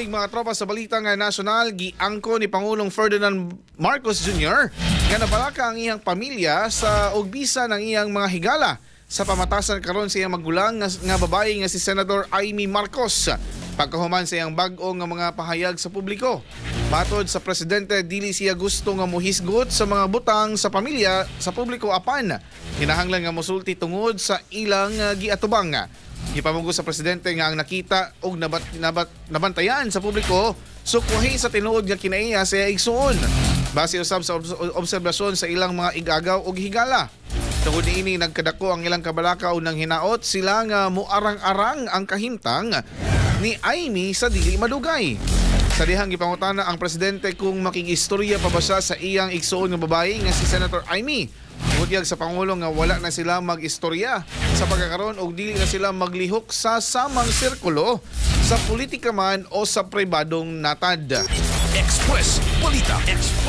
Mga tropa, sa balita nga nasyonal, giangko ni Pangulong Ferdinand Marcos Jr. nga nabalaka ang iyang pamilya sa ugbisa ng iyang mga higala sa pamatasan karon sa iyang magulang nga babae nga si Senator Imee Marcos pagkahuman sa iyang bag-o nga mga pahayag sa publiko. Matod sa presidente, dili siya gusto nga mohisgot sa mga butang sa pamilya sa publiko, apan kinahanglan nga mosulti tungod sa ilang giatubang. Gipamugos sa presidente nga ang nakita og nabat, nabat, nabantayan sa publiko sukwahi sa tinuod nga kinaiya sa igsuon, base usab sa obserbasyon sa ilang mga igagaw og higala. Tungod niini, nagkadako ang ilang kabalaka ug nang hinaot sila nga muarang-arang ang kahimtang ni Imee sa dili madugay. Sa dihang gipangutana ang presidente kung makigistorya pa ba siya sa iyang igsuon nga babae nga si Senator Imee. Mutyag sa pangulo nga wala na sila mag-istorya sa pagkakaroon og dili na sila maglihok sa samang sirkulo sa politika man o sa pribadong natad. Express Balita. Express.